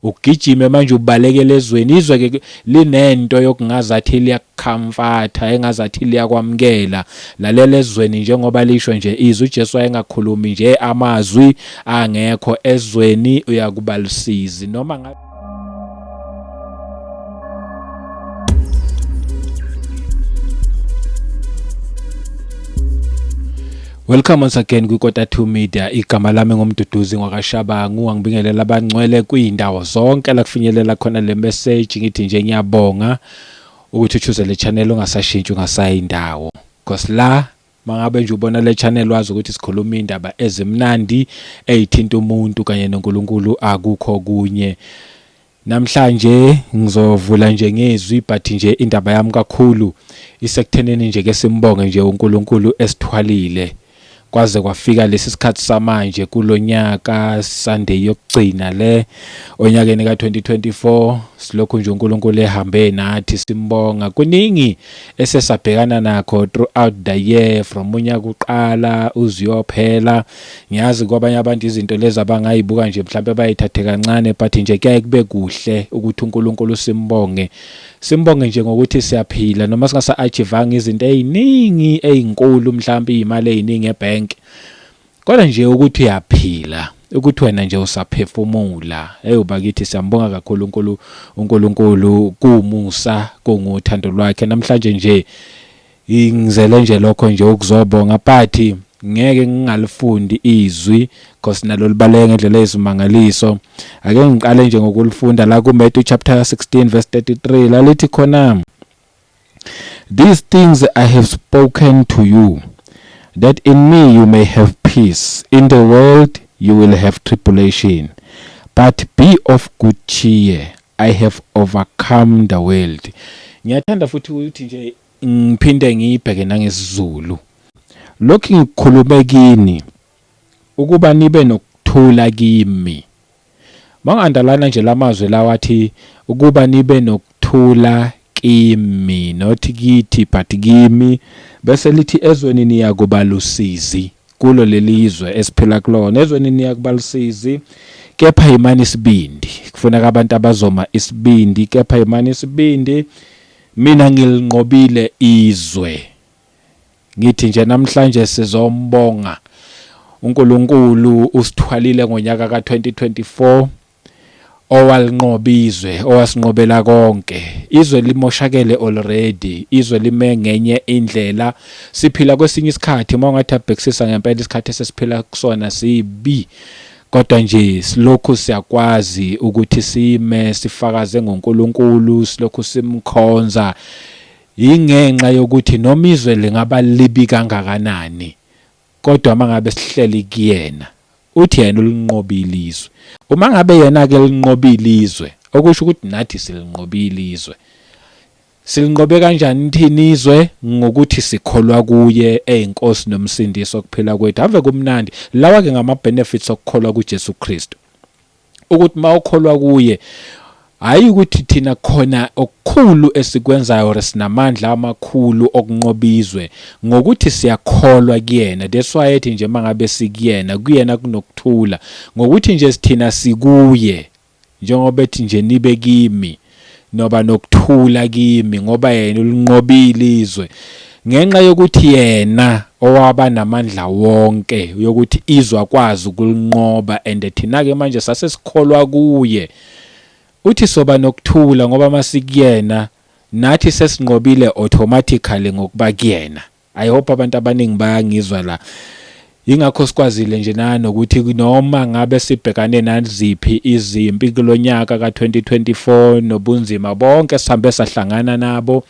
Ugijime manje ubalekele ezweni, izwe ke linento yokungazathi liyakukhamfatha, engazathi liyakwamukela. Lalela ezweni njengoba lisho nje izwi, uJesu wayengakhulumi nje amazwi angekho ezweni, uyakuba lusizi noma ngabe Welcome once again kwiKota 2 Media. Igama lami ngumduduzi ngwakaShabangu, angibingelela abangcwele kuyindawo zonke la kufinyelela khona le message. Ngithi nje ngiyabonga ukuthi uchoose le channel ungasashintshi ungasayi indawo. Because la mangabe nje ubona le channel wazi ukuthi sikhuluma indaba ezimnandi ezithinta umuntu kanye noNkulunkulu akukho kunye. Namhlanje ngizovula nje ngezwi but nje indaba yami kakhulu isekuthenini nje ke simbonge nje uNkulunkulu esithwalile kwaze kwafika lesi sikhathi samanje kulonyaka Sunday yokugcina le onyakeni ka-2024 silokhu nje uNkulunkulu ehambe nathi simbonga kuningi esesabhekana nakho throughout the year from unyaka uqala uziyophela. Ngiyazi kwabanye abantu izinto lezi abangayibuka nje mhlawumbe bayithathe kancane but nje kuyaye kube kuhle ukuthi uNkulunkulu simbonge. Simbonge nje ngokuthi siyaphila noma singasa-achievanga izinto ey'ningi ey'nkulu mhlawumbe iy'mali ey'ningi ebhenki. Kodwa nje ukuthi uyaphila, ukuthi wena nje usaphefumula. Ewu bakithi siyambonga kakhulu uNkulunkulu kuwumusa kunguthando lwakhe. Namhlanje nje Ngizele nje lokho nje ukuzobonga but ngeke ngingalifundi izwi cause nalo libaleke ngendlela eyisimangaliso. Ake ngiqale nje ngokulifunda la kuMatthew chapter 16 verse 33 lalithi khona These things I have spoken to you that in me you may have peace. In the world you will have tribulation, but be of good cheer. I have overcome the world. Ngiyathanda futhi ukuthi nje ngiphinde ngiyibheke nangesiZulu. Lokhu ngikukhulume kini ukuba nibe nokuthula kimi. Mangandalana nje lamazwi lawa athi ukuba nibe nokuthula kimi not kithi but kimi bese lithi ezweni niyakuba lusizi. Kulo leli zwe esiphila kulona, ezweni niyakuba lusizi, kepha yimani isibindi. Kufuneka abantu abazoma isibindi, kepha yimani isibindi. Mina ngilinqobile izwe. Ngithi nje namhlanje sizombonga uNkulunkulu usithwalile ngonyaka ka-2024. Owalinqoba izwe, owasinqobela konke. Izwe limoshakele already, izwe lime ngenye indlela. Siphila kwesinye isikhathi, uma ungathi abhekisisa ngempela isikhathi esesiphila kusona sibi. Kodwa nje silokhu siyakwazi ukuthi sime sifakaze ngoNkulunkulu, silokhu simkhonza. Yingenxa yokuthi noma izwe lingaba libi kangakanani, kodwa uma ngabe sihleli kuyena, Uthi yena ulinqobile izwe. Uma ngabe yena-ke linqobile izwe, okusho ukuthi nathi silinqobile izwe. Silinqobe kanjani thina izwe? Ngokuthi sikholwa kuye eyiNkosi noMsindisi wokuphila kwethu. Ave kumnandi. Lawa-ke ngama-benefits okukholwa kuJesu Kristu. Ukuthi uma ukholwa kuye hhayi ukuthi thina khona okukhulu esikwenzayo or sinamandla amakhulu okunqoba izwe ngokuthi siyakholwa kuyena. That's why ethi nje mangabe sikuyena, kuyena kunokuthula. Ngokuthi nje thina sikuye njengoba ethi nje nibe kimi noba nokuthula kimi ngoba yena ulinqobile izwe ngenxa yokuthi yena owaba namandla wonke yokuthi izwe akwazi ukulinqoba and thina-ke manje sase sikholwa kuye uthi soba nokuthula ngoba masikuyena nathi sesinqobile automatically ngokuba kuyena. I hope abantu abaningi bayangizwa la. Yingakho sikwazile nje nanokuthi noma ngabe sibhekane naziphi izimpi kulonyaka ka-2024 nobunzima bonke sihambe sahlangana nabo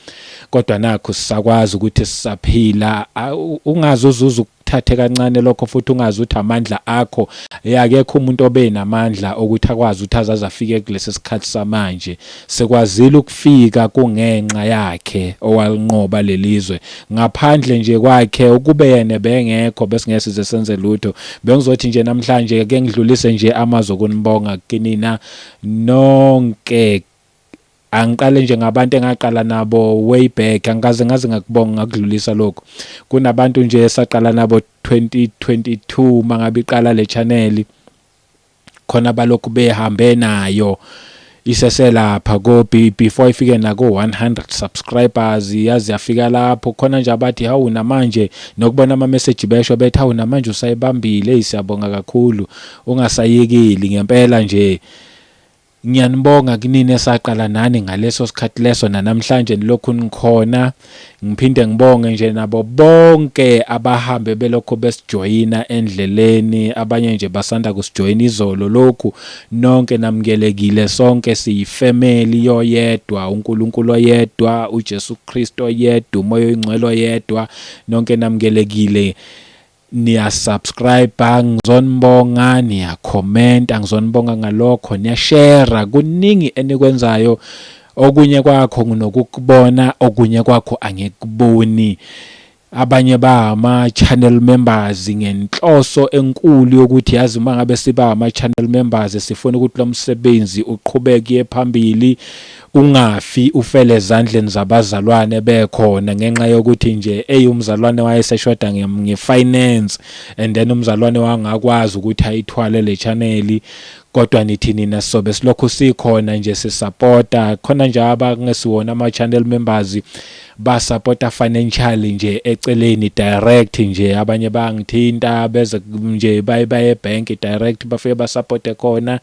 kodwa nakho sisakwazi ukuthi sisaphila ungaze uzuze Thathe kancane lokho futhi ungazi ukuthi amandla akho akekho umuntu obenamandla okuthi akwazi ukuthi azaze afike kulesi sikhathi samanje. Sikwazile ukufika kungenxa yakhe owalinqoba lelizwe. Ngaphandle nje kwakhe ukube yena ebengekho besingeke size senze lutho. Bengizothi nje namhlanje ke ngidlulise nje amazwi okunibonga kinina nonke. Angiqale nje ngabantu engaqala nabo way back, angikaze ngaze ngakubonga ngakudlulisa lokhu. Kunabantu nje esaqala nabo 2022 mangabe iqala le channel. Khona balokhu behambe nayo iseselapha ko before ifike nako 100 subscribers, yazi yafika lapho. Khona nje abathi, "Hawu, namanje," nokubona ama message besho bethi, "Hawu, namanje usayibambile. Hey, siyabonga kakhulu, ungasayekeli." Ngempela nje ngiyanibonga kunini esaqala nani ngaleso sikhathi leso, namhlanje nilokhu nikhona. Ngiphinde ngibonge nje nabo bonke abahambe belokhu besijoyina endleleni, abanye nje basanda kusijoyina izolo lokhu. Nonke namukelekile, sonke siyifamily yoyedwa, uNkulunkulu oyedwa, uJesu Kristu oyedwa, uMoya oyiNgcwele oyedwa. Nonke namukelekile. Niyasubscribe, ngizonibonga. Niyakhomenta, ngizonibonga ngalokho. Niyashare, kuningi enikwenzayo. Okunye kwakho nginokukubona, okunye kwakho angikuboni. Abanye ba ama channel members ngenhloso enkulu yokuthi, yazi, uma ngabe siba ama channel members, sifuna ukuthi lo msebenzi uqhubeke phambili, ungafi ufele ezandleni zabazalwane bekhona, ngenxa yokuthi nje, ey, umzalwane wayeseshoda nge-finance and then umzalwane wangakwazi ukuthi ayithwale le channel. Kodwa nithi nina sobe silokhu sikhona nje, sisupporta khona nje. Abangesiwona ama channel members basupporta financially nje eceleni, direct nje. Abanye bayangithinta, beze nje baye bank direct, bafike basupporte khona.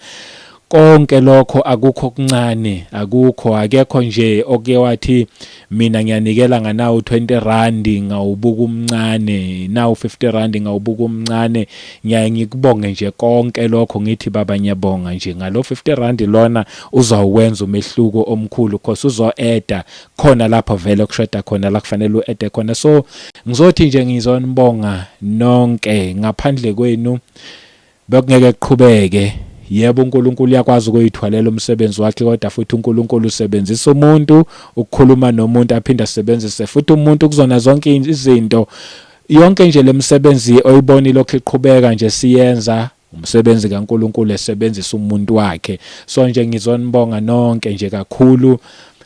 Konke lokho akukho kuncane, akukho, akekho nje oke wathi, "Mina ngiyanikela nganawo 20 rand, ngawubuka umncane, nawu 50 rand, ngawubuka umncane." Ngiyaye ngikubonge nje konke lokho, ngithi, "Baba, ngiyabonga nje ngalo 50 rand lona, uzawukwenza umehluko omkhulu, cause uzo-adda khona lapho vele kushoda khona, la kufanele u-adde khona." So ngizothi nje ngizonibonga nonke, ngaphandle kwenu bekungeke kuqhubeke. Yebo, uNkulunkulu uyakwazi ukuyithwalela umsebenzi wakhe, kodwa futhi uNkulunkulu usebenzisa umuntu ukukhuluma nomuntu, aphinde asebenzise futhi umuntu kuzona zonke izinto. Yonke nje lemsebenzi oyibona lokho iqhubeka nje, siyenza umsebenzi kaNkulunkulu esebenzisa umuntu wakhe. So nje ngizonibonga nonke nje kakhulu.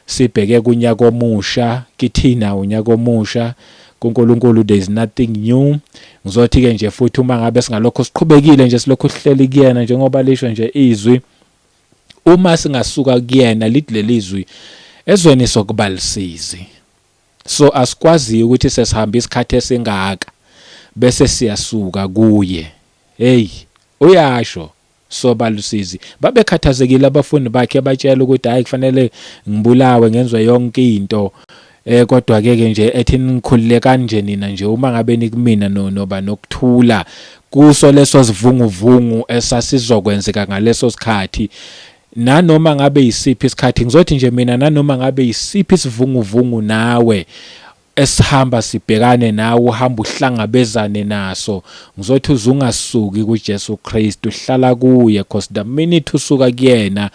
Sibheke kunyaka omusha. Kithina unyaka omusha, kuNkulunkulu there is nothing new. Ngizothi ke nje futhi, uma ngabe singalokho siqhubekile nje, silokhu sihleli kuyena, njengoba lisho nje izwi, uma singasuka kuyena, lithi lelizwi, ezweni sokuba lisizi. So asikwazi ukuthi sesihamba isikhathi esingaka bese siyasuka kuye. Hey, uyasho, soba lusizi. Babekhathazekile abafundi bakhe, batshela ukuthi, "Hayi, kufanele ngibulawe, ngenziwe yonke into." Kodwa ke nje ethi, "Nikhulule kanje nina nje, uma ngabe nikumina, no noba nokuthula kuso leso sivunguvungu esasizokwenzeka ngaleso sikhathi." Nanoma ngabe yisiphi isikhathi, ngizothi nje mina, nanoma ngabe yisiphi isivunguvungu nawe esihamba sibhekane nawe, uhamba uhlangabezane naso, ngizothi uzungasuki kuJesu Kristu, hlala kuye, cause the minute usuka kuyena,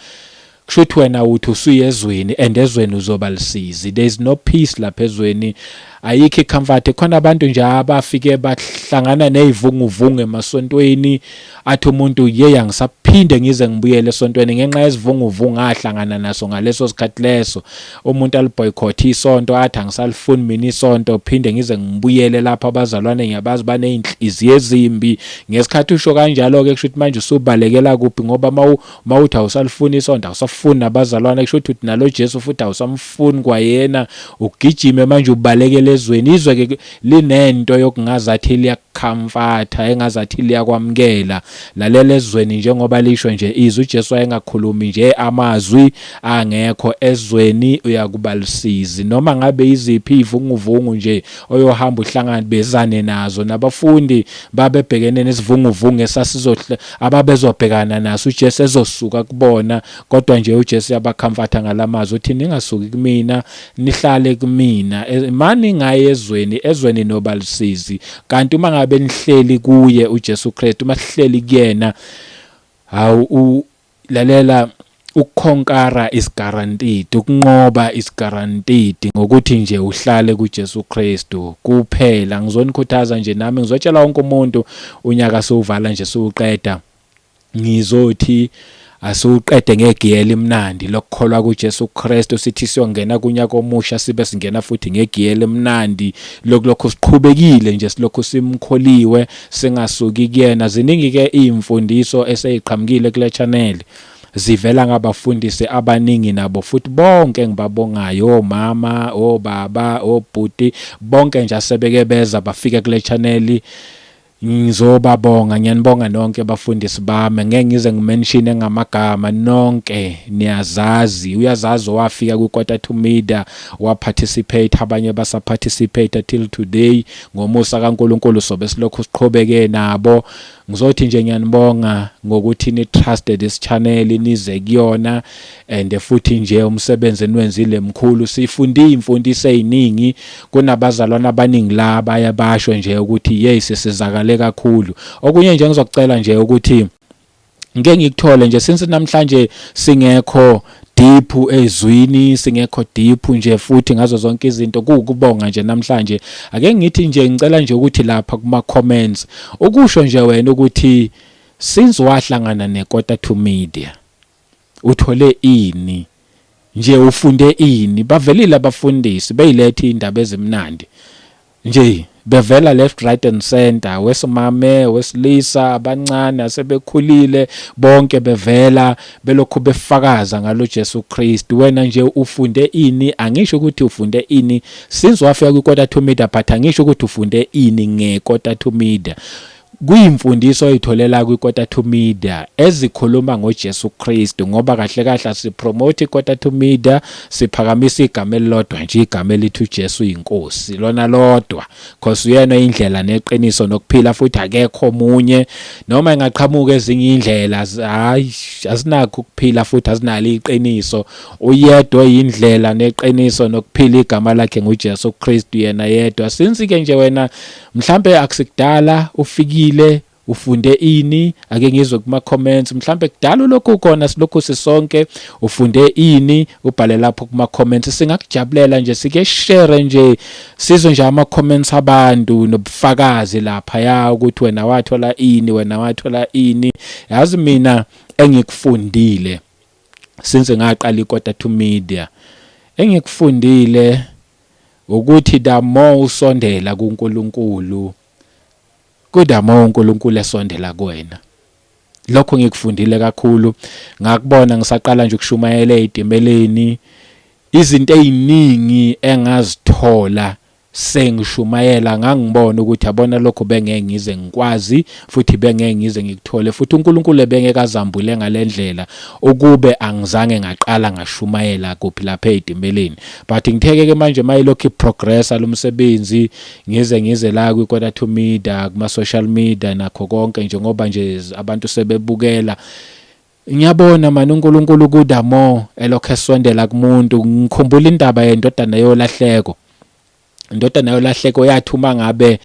kusho ukuthi wena uthi usuyezweni, and ezweni uzoba lisizi. There is no peace lapha ezweni, ayikho icomfort. Khona abantu nje abafike bahlangana nezivunguvungu emasontweni, athi umuntu, "Ye, angisaphinde ngize ngibuyele esontweni ngenxa yesivunguvungu ahlangana naso ngaleso sikhathi leso." Umuntu aliboycott isonto, athi, "Angisalifuni mina isonto, phinde ngize ngibuyele lapha, abazalwane ngiyabazi baneyinhliziyo ezimbi." Ngesikhathi usho kanjalo ke, kusho ukuthi manje usubalekela kuphi? Ngoba mawuthi awusalifuni isonto, awusafuni nabazalwane, kusho ukuthi nalo Jesu futhi awusamfuni kwayena. Ugijime manje ubalekele ezweni. Izwe ke linento yokungazathi liyakukhamfatha, engazathi liyakwamukela. Lalela, ezweni, njengoba lisho nje izwi, uJesu wayengakhulumi nje amazwi angekho, ezweni uyakuba lusizi. Noma ngabe iziphi ivunguvungu nje oyohamba uhlangabezane nazo, nabafundi babebhekene nesivunguvungu esasizohle ababezobhekana naso uJesu ezosuka kubona. Kodwa nje uJesu yabakhamfatha ngalamazwi, uthi, "Ningasuki kumina, nihlale kumina. Mani ngaye ezweni, ezweni noba lusizi, kanti uma ngabe nihleli kuye uJesu Kristu, uma sihleli kuyena, hawu, lalela, ukuconquera is guaranteed, ukunqoba is guaranteed, ngokuthi nje uhlale kuJesu Kristu kuphela." Ngizonikhuthaza nje nami, ngizotshela wonke umuntu, unyaka sowuvala nje, siwuqeda, ngizothi Asiwuqede ngegiya elimnandi lokukholwa kuJesu Kristu, sithi siyongena kunyaka omusha sibe singena futhi ngegiya elimnandi lokulokhu siqhubekile nje, silokhu simkholiwe singasuki kuyena. Ziningi-ke iy'mfundiso eseyiqhamukile kule channel, zivela ngabafundisi abaningi nabo futhi bonke engibabongayo, omama, obaba, obhuti, bonke nje asebeke beza bafika kule channel. Ngizobabonga, ngiyanibonga nonke bafundisi bami, ngeke ngize ngimenshine ngamagama, nonke niyazazi. Uyazazi owafika kwi-Quarter to Media wa-participate, abanye basa-participate till today. Ngomusa kaNkulunkulu sobe silokhu siqhubeke nabo. Ngizothi nje ngiyanibonga ngokuthi ni-trusted this channel, nize kuyona, and futhi nje umsebenzi eniwenzile mkhulu. Sifunde iy'mfundiso ey'ningi, kunabazalwane abaningi la baye basho nje ukuthi yeyi, sisizakale kakhulu. Okunye nje ngizokucela nje ukuthi ngike ngikuthole nje, since namhlanje singekho deep ezwini, singekho deep nje futhi ngazo zonke izinto, kuwukubonga nje namhlanje. Ake ngithi nje ngicela nje ukuthi lapha kuma comments ukusho nje wena ukuthi since wahlangana neKota to Media uthole ini nje, ufunde ini. Bavelile abafundisi beyiletha indaba ezimnandi nje, bevela left, right and center, wesimame, wesilisa, abancane, asebekhulile, bonke bevela belokhu befakaza ngalo Jesu Kristu. Wena nje ufunde ini? Angisho ukuthi ufunde ini since wafika kwi-Quarter to Media, but angisho ukuthi ufunde ini nge-Quarter to Media, kuyimfundiso oyitholela kwi-Quarter to Media ezikhuluma ngoJesu Kristu, ngoba kahle kahle asipromote i-Quarter to Media, siphakamisa igama elilodwa nje, igama elithi uJesu inkosi, lona lodwa, cause uyena indlela neqiniso nokuphila, futhi akekho omunye. Noma ingaqhamuka ezinye indlela, hayi, asinakho ukuphila futhi asinalo iqiniso. Uyedwa indlela neqiniso nokuphila, igama lakhe nguJesu Kristu, yena yedwa. Since ke nje wena mhlambe akusikudala ufikile, ufunde ini? Ake ngizwe kuma comments. Mhlambe kudala ulokhu khona, silokhu sisonke, ufunde ini? Ubhale lapho kuma comments, singakujabulela nje sike share nje, sizwe nje ama comments abantu nobufakazi lapha ya ukuthi wena wathola ini, wena wathola ini. Yazi mina engikufundile since ngaqala iKota to Media, engikufundile ukuthi the more usondela kuNkulunkulu, kuda more uNkulunkulu esondela kuwena. Lokho ngikufundile kakhulu, ngakubona ngisaqala nje ukushumayela ezitimeleni. Izinto eziningi engazithola sengishumayela, ngangibona ukuthi yabona lokho bengeke ngize ngikwazi futhi bengeke ngize ngikuthole futhi, uNkulunkulu ebengeke azambule ngalendlela ukube angizange ngaqala ngashumayela kuphi, lapha ezitimeleni. But ngitheke ke manje mayilokhu iprogressa lo msebenzi, ngize la kwi-Quarter to Media, kuma social media nakho konke, njengoba nje abantu sebebukela, ngiyabona mani uNkulunkulu kuda more elokho esondela kumuntu. Ngikhumbula indaba yendodana yolahleko. Indodana yolahleko yathi uma ngabe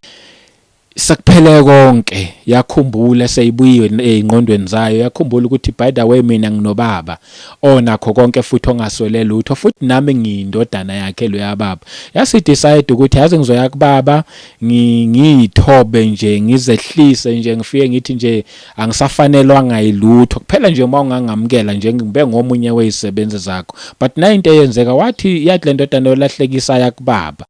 sekuphele konke, yakhumbula seyibuyiwe ey'ngqondweni zayo, yakhumbula ukuthi by the way mina nginobaba onakho konke futhi ongaswele lutho, futhi nami ngiyindodana yakhe loya baba. Yasi-decide ukuthi yazi ngizoya kubaba, ngiyithobe nje, ngizehlise nje, ngifike ngithi nje angisafanelwa ngayilutho, kuphela nje uma ungangamukela nje ngibe ngomunye wezisebenzi zakho. But nayo into eyenzeka, wathi yathi le ndodana yolahlekisa yakubaba,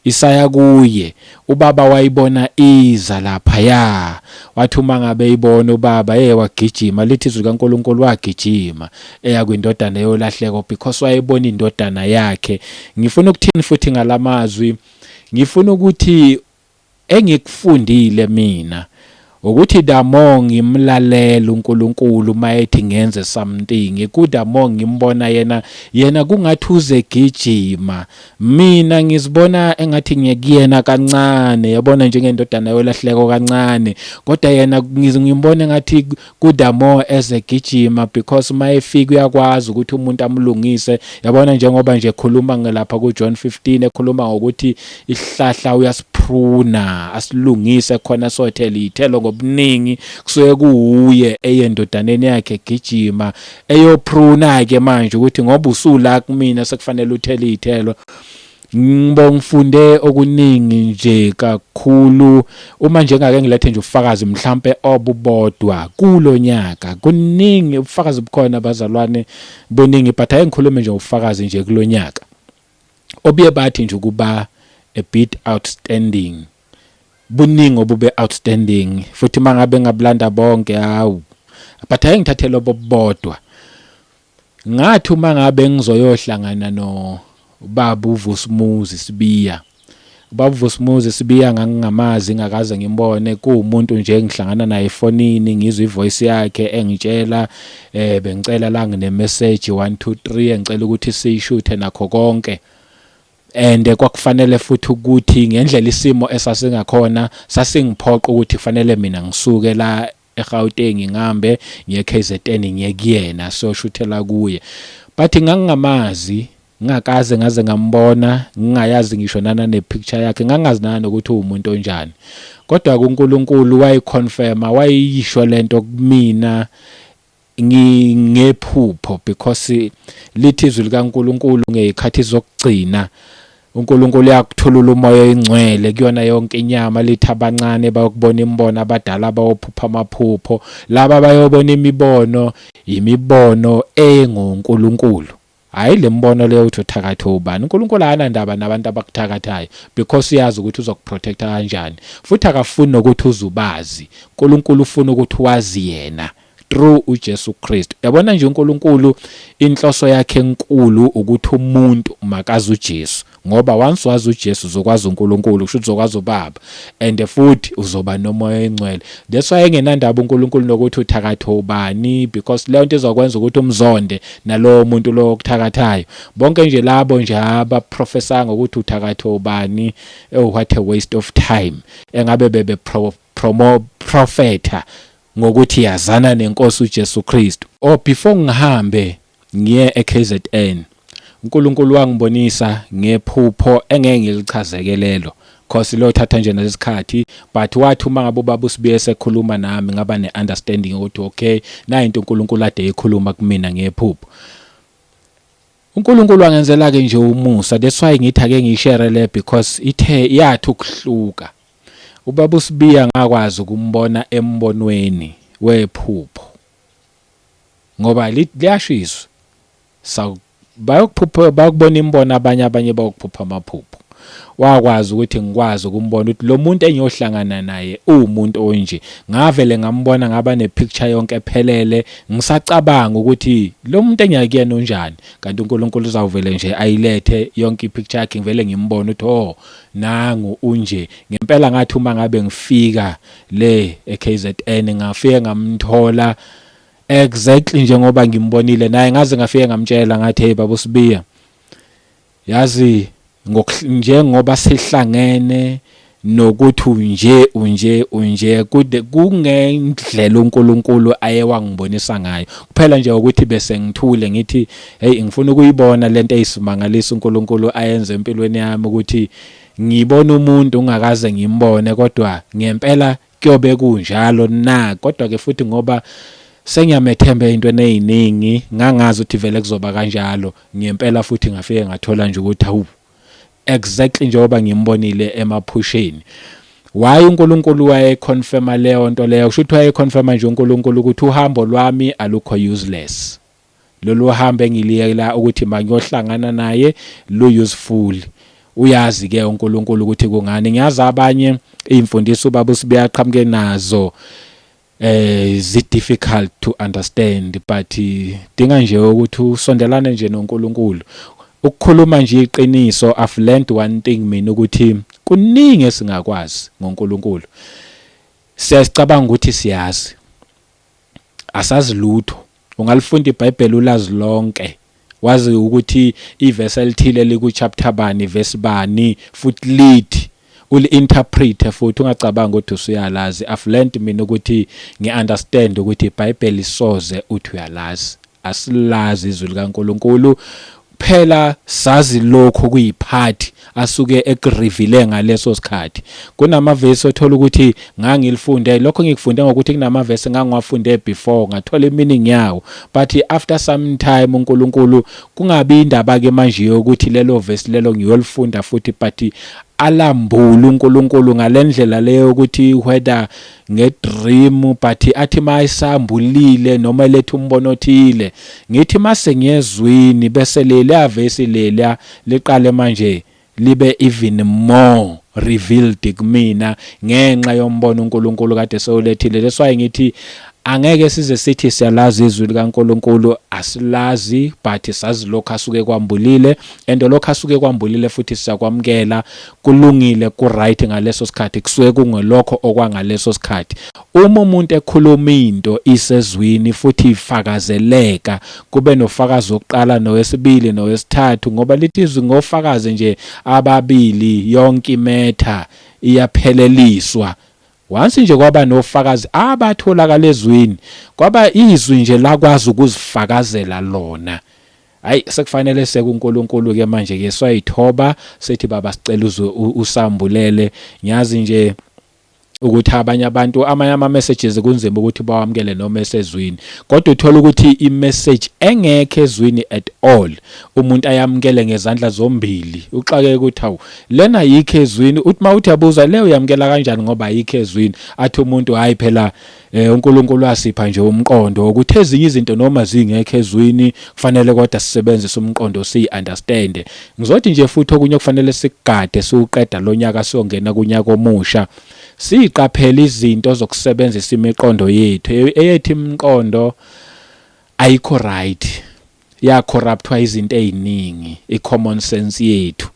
isaya kuye ubaba, wayibona iza lapha ya, wathi uma ngabe ibona ubaba, hey, wagijima. Lithi izwi kaNkulunkulu wagijima eya kwindodana yolahleko because wayebona indodana yakhe. Ngifuna ukuthini futhi ngalamazwi? Ngifuna ukuthi engikufundile mina ukuthi the more ngimlalela uNkulunkulu mayethi ngenze something, ku the more ngimbona yena kungathi uze gijima, mina ngizibona engathi ngiyekuyena kancane, yabona, njengendodana yolahleko kancane, kodwa yena ngimbona engathi ku the more ezegijima, because mayefika uyakwazi ukuthi umuntu amlungise, yabona, njengoba nje ekhuluma ngelapha ku John 15, ekhuluma ngokuthi isihlahla uyasipruna asilungise khona sothela ithelo ngobuningi. Kusuke kuuye eyendodaneni yakhe gijima eyopruna ke manje ukuthi ngoba usula kumina sekufanele uthele ithelo. Ngibonga, ngifunde okuningi nje kakhulu. Uma nje ngake ngilethe nje ubufakazi mhlampe obubodwa kulonyaka, kuningi ubufakazi bukhona bazalwane, buningi, but ake ngikhulume nje ubufakazi nje kulonyaka obuye bathi nje ukuba a bit outstanding. Buningi obube outstanding futhi mangabe ngabulanda bonke, hawu, but ake ngithathe lobo bodwa. Ngathi uma ngabe ngizoyohlangana no baba uVusumuzi Sibiya, ubaba uVusumuzi Sibiya ngangingamazi, ngakaze ngimbone, kuwumuntu nje engihlangana naye efonini, ngizwe ivoice yakhe engitshela bengicela la ngine message 1 2 3, engicela ukuthi siyishuthe nakho konke. And kwakufanele futhi ukuthi ngendlela isimo esasingakhona sasingiphoqa ukuthi kufanele mina ngisuke la eGauteng ngihambe ngiye KZN ngiye kuyena siyoshuthela kuye, but ngangingamazi, ngingakaze ngaze ngambona, ngingayazi ngisho nana nepicture yakhe, ngangazi nana nokuthi uwumuntu onjani. Kodwa kuNkulunkulu wayiconfirma, wayisho lento kumina ngephupho, because lithi izwi likaNkulunkulu ngezikhathi zokugcina uNkulunkulu uyakuthulula umoya oyingcwele kuyona yonke inyama. Lithi abancane bayokubona imibono, abadala bayophupha amaphupho, laba bayobona imibono, imibono engoNkulunkulu. Hayi le mbono leyo uthi uthakathe ubani. UNkulunkulu akanandaba nabantu abakuthakathayo because uyazi ukuthi uzokuprotecta kanjani, futhi akafuni nokuthi uzubazi. uNkulunkulu ufuna ukuthi wazi yena through uJesu Kristu. Yabona nje, uNkulunkulu inhloso yakhe enkulu ukuthi umuntu makazi uJesu, ngoba once wazi uJesu uzokwazi uNkulunkulu, kusho ukuthi uzokwazi uBaba and futhi uzoba nomoya oyingcwele. That's why engenandaba uNkulunkulu nokuthi uthakathe ubani, because leyo nto izokwenza ukuthi umzonde nalowo muntu lo okuthakathayo. Bonke nje labo nje abaprofesa ngokuthi uthakathe ubani, oh, what a waste of time. Engabe bebe pro, promo profeta ngokuthi yazana nenkosi uJesu Kristu. Oh, before ngihambe ngiye eKZN, uNkulunkulu wangibonisa ngephupho engeke ngilichazeke lelo, cause lothatha nje nesikhathi, but wathi uma ngabe ubaba uSibiye sekhuluma nami ngaba ne-understanding ukuthi okay, nayi into uNkulunkulu ade ekhuluma kumina ngephupho. uNkulunkulu wangenzela ke nje umusa. That's why ngithi ake ngiyishare le, because ithe yathi ukuhluka. Ubaba uSibiya ngakwazi ukumbona embonweni wephupho, ngoba liyasho izwi bayokuphupha, bayokubona imbono abanye, abanye bayokuphupha amaphupho. Wakwazi ukuthi ngikwazi ukumbona ukuthi lo muntu engiyohlangana naye uwumuntu onje. Ngavele ngambona, ngaba nepicture yonke ephelele, ngisacabanga ukuthi lo muntu engiyakuyena unjani, kanti uNkulunkulu uzawuvele nje ayilethe yonke ipicture yakhe, ngivele ngimbone ukuthi oh, nangu unje ngempela. Ngathi uma ngabe ngifika le eKZN ngafike ngamthola exactly njengoba ngimbonile naye. Ngaze ngafike ngamtshela, ngathi, "Hey baba uSibiya, yazi njengoba sihlangene nokuthi unje unje unje kude kungendlela uNkulunkulu aye wangibonisa ngayo kuphela nje ukuthi bese ngithule ngithi hey, ngifuna ukuyibona lento eyisimangaliso uNkulunkulu ayenze empilweni yami, ukuthi ngibona umuntu ungakaze ngimbone, kodwa ngempela kuyobe kunjalo na?" Kodwa ke futhi ngoba sengiyamethemba ey'ntweni ey'ningi, ngangazi ukuthi vele kuzoba kanjalo ngempela. Futhi ngafike ngathola nje ukuthi hawu, exactly njengoba ngimbonile emaphusheni. Why uNkulunkulu wayeconfirma leyo nto leyo? Kusho ukuthi wayeconfirma nje uNkulunkulu ukuthi uhambo lwami alukho useless, lolu hambo engiliyela ukuthi mangiyohlangana naye lu useful. Uyazi ke uNkulunkulu ukuthi kungani. Ngiyazi abanye imfundiso ubaba uSibiya aqhamuke nazo zi difficult to understand, but dinga nje ukuthi usondelane nje noNkulunkulu. Ukukhuluma nje iqiniso, I've learned one thing mina, ukuthi kuningi esingakwazi ngoNkulunkulu. Siyasicabanga ukuthi siyazi, asazi lutho. Ungalifunda iBhayibheli ulazi lonke, wazi ukuthi ivesi elithile liku chapter bani, verse bani, futhi lithi uli-interpret, futhi ungacabanga ukuthi usuyalazi. I've learned mina ukuthi ngi-understand ukuthi iBhayibheli soze uthi uyalazi. Asilazi izwi likaNkulunkulu. Kuphela sazi lokho kuyiphathi asuke ekurivile ngaleso sikhathi. Kunamavesi othola ukuthi ngangilifunde lokho, ngikufunde ngokuthi kunamavesi ngangiwafunde before, ngathola i-meaning yawo, but after some time uNkulunkulu kungabi indaba ke manje yokuthi lelo vesi lelo ngiyolifunda futhi, but alambula uNkulunkulu ngalendlela leyo ukuthi whether nge-dream, but athi mayisambulile noma eletha umbono othile, ngithi mase ngiyezwini bese leliya vesi leliya liqale manje libe even more revealed kumina ngenxa yombono uNkulunkulu kade sewulethile. That's why ngithi angeke size sithi siyalazi izwi likaNkulunkulu, asilazi, but sazi lokho asuke kwambulile, and lokho asuke kwambulile futhi siyakwamukela, kulungile, ku right ngaleso sikhathi, kusuke kungelokho okwangaleso sikhathi. Uma umuntu ekhuluma into isezwini futhi ifakazeleka, kube nofakazi wokuqala nowesibili nowesithathu, ngoba lithi izwi ngofakazi nje ababili yonke i-matter iyapheleliswa. Once nje kwaba nofakazi abatholakala ezwini, kwaba izwi nje lakwazi ukuzifakazela lona, hayi, sekufanele sekuNkulunkulu ke manje ke swayithoba, sithi, "Baba, sicela uze usambulele." Ngiyazi nje ukuthi abanye abantu, amanye ama messages kunzima ukuthi bawamukele noma esezwini, kodwa uthola ukuthi i message engekho ezwini at all umuntu ayamukele ngezandla zombili. Uxake ukuthi, "Hawu, lena yikho ezwini." Uthi mawuthi yabuza, "Le uyamukela kanjani ngoba ayikho ezwini?" Athi umuntu, "Hayi phela, uNkulunkulu wasipha nje umqondo ukuthi ezinye izinto noma zingekho ezwini kufanele kodwa sisebenzise umqondo siyi-understand." Ngizothi nje futhi okunye kufanele sikugade siwuqeda lo nyaka siyongena kunyaka omusha, siqaphele izinto zokusebenzisa imiqondo yethu. Eyethu imiqondo ayikho right, yacorruptwa izinto eziningi, i-common sense yethu.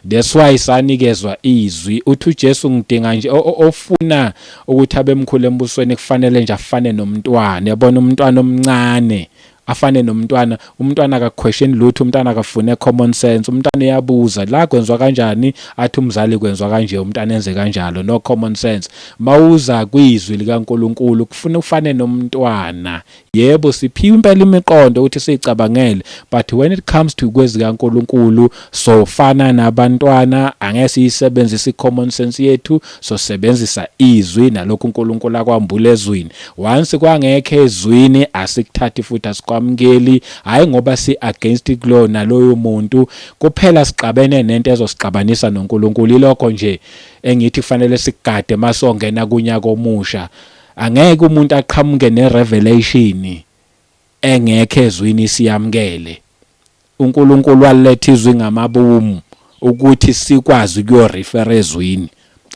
That's why sanikezwa izwi. Uthi uJesu, ngidinga nje ofuna ukuthi abemkhulu embusweni kufanele nje afane nomntwana. Yabona, umntwana omncane, afane nomntwana. Umntwana akaquestion lutho, umntwana akafune common sense. Umntwana uyabuza, "La kwenziwa kanjani?" Athi umzali, "Kwenziwa kanje." Umntwana enze kanjalo, no common sense. Mawuza kwizwi likaNkuluNkulu kufuna ufane nomntwana. Yebo, siphiwe impela imiqondo ukuthi siyicabangele, but when it comes to kwezikaNkuluNkulu sofana nabantwana, angeke siyisebenzise i-common sense yethu, sosebenzisa izwi nalokhu uNkulunkulu akwambula ezwini. Once kwangekho ezwini, asikuthathi futhi asikwamukeli, hayi ngoba si against kulo naloyo muntu kuphela, sixabene nento ezosixabanisa noNkulunkulu. Ilokho nje engithi kufanele sikugade masongena kunyaka omusha. Angeke umuntu aqhamuke nerevelation engekho ezwini siyamkele. uNkulunkulu waletha izwi ngamabomu ukuthi sikwazi ukuyorefer ezwini,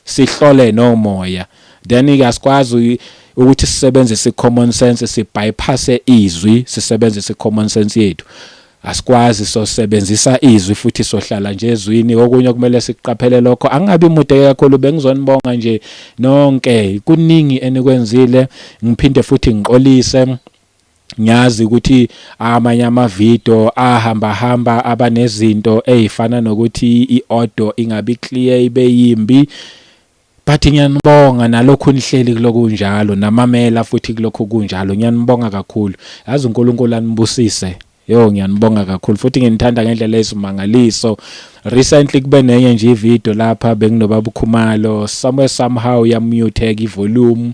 sihlole nomoya, then ke asikwazi ukuthi sisebenzise i-common sense, sibypasse izwi, sisebenzise i-common sense yethu. Asikwazi, sosebenzisa izwi futhi sohlala nje ezwini. Okunye kumele sikuqaphele lokho. Angabi mude kakhulu, bengizonibonga nje nonke, kuningi enikwenzile. Ngiphinde futhi ngiqolise, ngiyazi ukuthi amanye amavidiyo ahamba hamba abanezinto ezifana nokuthi i-audio ingabi clear, ibe yimbi, but ngiyanibonga nalokhu nihleli kulokhu kunjalo, namamela futhi kulokhu kunjalo. Ngiyanibonga kakhulu, yazi, uNkulunkulu anibusise. Yo, ngiyanibonga kakhulu futhi nginithanda ngendlela eyisimangaliso. Recently kube nenye nje ivideo lapha benginobaba uKhumalo, somewhere somehow yamuteka ivolume.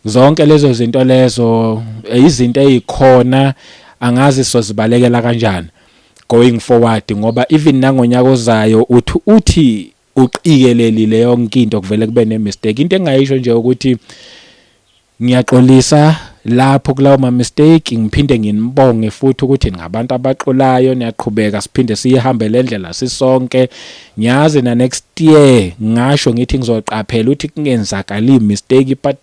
Zonke lezo zinto lezo izinto ezikhona, angazi sozibalekela kanjani going forward, ngoba even nangonyaka ozayo uthi uqikelelile yonke into, kuvele kube ne mistake. Into engayisho nje ukuthi ngiyaxolisa lapho kulawo ma mistake, ngiphinde nginibonge futhi ukuthi ngabantu abaxolayo, niyaqhubeka, siphinde siyihambe le ndlela sisonke. Ngiyazi na next year ngasho ngithi ngizoqaphela ukuthi kungenzakali mistake, but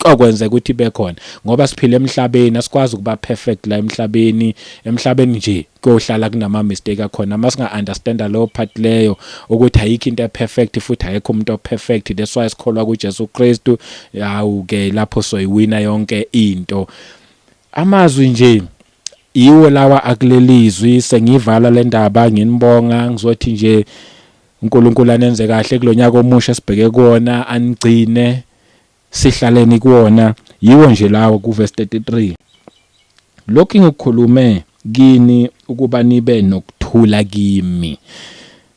okwenzeka ukuthi ibe khona ngoba siphila emhlabeni, asikwazi ukuba perfect la emhlabeni. Emhlabeni nje kuyohlala kunama mistake akhona. Masinga understand leyo part leyo ukuthi ayikho into eperfect futhi ayikho umuntu operfect, that's why sikholwa kuJesu Kristu. Yawu ke lapho soyiwina yonke into. Amazwi nje iwo lawa akulelizwi. Sengivala le ndaba, nginibonga, ngizothi nje uNkulunkulu anenze kahle kulonyaka omusha sibheke kuwona, anigcine sihlaleni kuwona. Yiwo nje lawo kuverse 33: "Lokhu ngikukhulume kini ukuba nibe nokuthula. nokuthula kimi.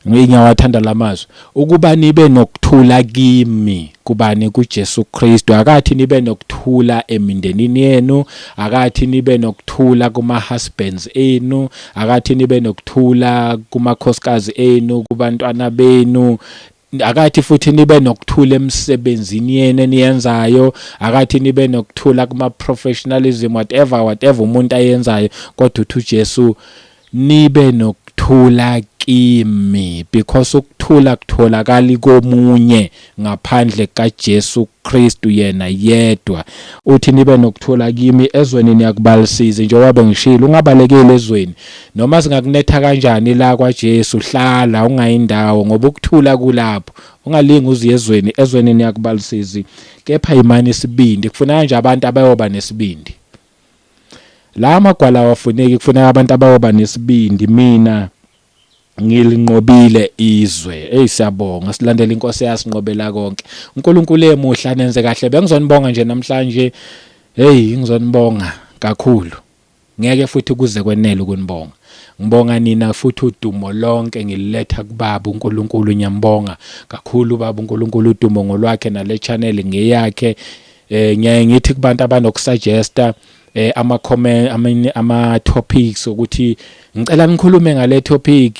Ngiyawathanda lamazwi. Ukuba nibe nokuthula kimi, kubani? KuJesu Kristu. Akathi nibe nokuthula emindenini yenu, akathi nibe nokuthula kuma husbands enu, akathi nibe nokuthula kumakhosikazi enu, kubantwana benu, akathi futhi nibe nokuthula emsebenzini yenu eniyenzayo, akathi nibe nokuthula kuma professionalism, whatever whatever umuntu ayenzayo, kodwa uthi uJesu nibe nokuthula kimi, because ukuthula kutholakali komunye ngaphandle kaJesu Kristu yena yedwa. Uthi nibe nokuthula kimi, ezweni niyakubalisiza. Njengoba bengishilo, ungabalekeli ezweni noma singakunetha kanjani la kwaJesu, hlala ungayindawo ngoba ukuthula kulapho. Ungalingi uziye ezweni, ezweni niyakubalisizi, kepha imani isibindi. Kufuneka nje abantu abayoba nesibindi. La amagwala awafuneki, kufuneka abantu abayoba nesibindi. Mina ngilinqobile izwe. Hey, siyabonga, silandela inkosi eyasinqobela konke. uNkulunkulu emuhle, anenze kahle. Bengizonibonga nje namhlanje. Hey, ngizonibonga kakhulu, ngeke futhi kuze kwenele ukunibonga. Ngibonga nina futhi udumo lonke ngililetha kubaba uNkulunkulu. Ngiyambonga kakhulu ubaba uNkulunkulu, udumo ngolwakhe, nale channel ngeyakhe. Ngiyaye ngithi kubantu abanokusuggesta ama comment, ama topics, ukuthi ngicela nikhulume ngale topic,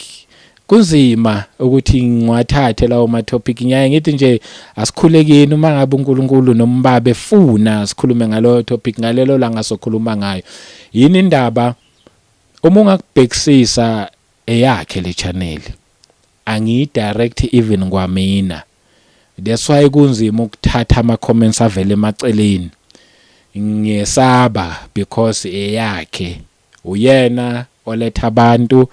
kunzima ukuthi ngiwathathe lawo ma topic. Ngiyaye ngithi nje asikhulekeni, uma ngabe uNkulunkulu nombaba efuna sikhulume ngaloyo topic ngalelo langa, sokhuluma ngayo. Yini indaba? Uma ungakubhekisisa, eyakhe le channel, angiyi direct even kwamina. That's why kunzima ukuthatha ama comments avele emaceleni, ngiyesaba because eyakhe, uyena oletha abantu,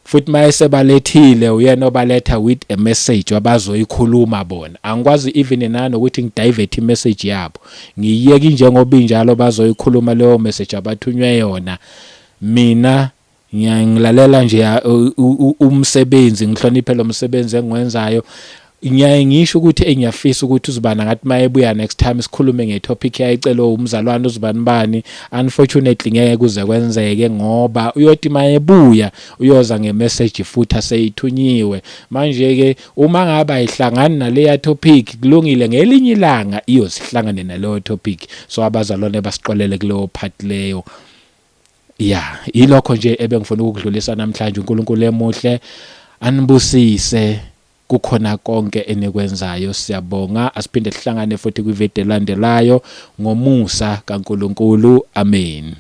futhi mayesebalethile uyena obaletha with a message abazoyikhuluma bona. Angikwazi even nanokuthi ngidivert imessage yabo, ngiyiyeke njengoba injalo, bazoyikhuluma leyo message abathunywe yona. Mina ngiyayilalela nje umsebenzi, ngihloniphe lo msebenzi engiwenzayo. Ngiyaye ngisho ukuthi engiyafisa ukuthi uzibana ngathi mayebuya next time sikhulume ngetopic yayicela umzalwane uzibani bani. Unfortunately ngeke kuze kwenzeke ngoba uyothi mayebuya uyoza ngemessage futhi aseyithunyiwe. Manje ke uma ngabe ayihlangani naleya topic, kulungile, ngelinye ilanga iyosihlangane naleyo topic. So abazalwane basixolele kuleyo part leyo. Ya, ilokho nje ebengifuna ukukudlulisa namhlanje. uNkulunkulu emuhle anibusise kukhona konke enikwenzayo. Siyabonga, asiphinde sihlangane futhi kwivideo elandelayo ngomusa kaNkulunkulu. Amen.